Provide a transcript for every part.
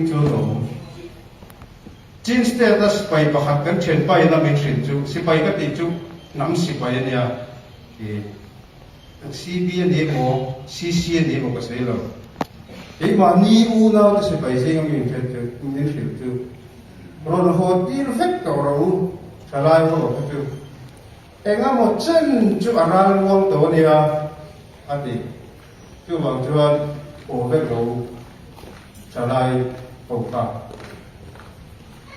tum chu lawm. Chin State a sipai pakhat kan thianpa in a min hrilh chu, sipai ka tih chu hnam sipai a nia, i CB a ni emaw, CC a ni emaw ka sawi lo. Keimahni unaute sipai zinga mi min hrilh chu rawn haw tir vek tawh rawh u, thalai ho kha chu. Engemaw chen chu a ral muang tawh a nia, a ti. Chuvang chuan aw vek lo thalai ho kha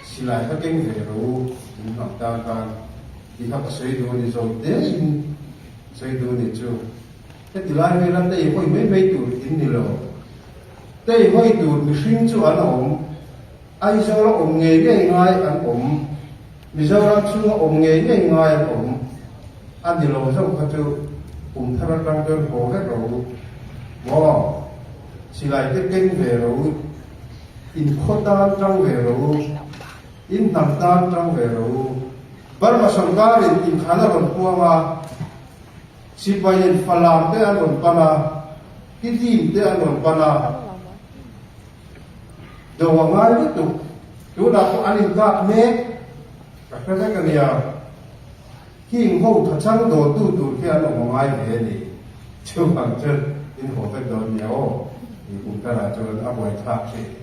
silai kha keng ve ro in hnam tan khan ti kha ka sawi duh a ni zawk tein sawi duh a ni chu. Heti lai vela tei hawi mai mai tur in ni lo. Tei hawi tur mihring chu an awm. Aizawl a awm ngei ngei ngai an awm. Mizoram chhunga awm ngei ngei ngai an awm a ni lo zawk kha chu kum thar atang chuan haw vek ro maw? Silai te keng ve ro, in khaw tan tang ve ro, in hnam tan tang ve ro. Burma sorkarin inthlan a rawn puang a, sipaiin Falam te an rawn pan a, Tidim te an rawn pan a. Do a ngai lutuk. Tunah pawh an inkak mek ka hre vek a nia. King ho thachang dawltu tur khi an awm a ngai ve a ni. Chuvang chuan in haw vek dawn nia aw. Tih kum tharah chuan a buaithlak thin.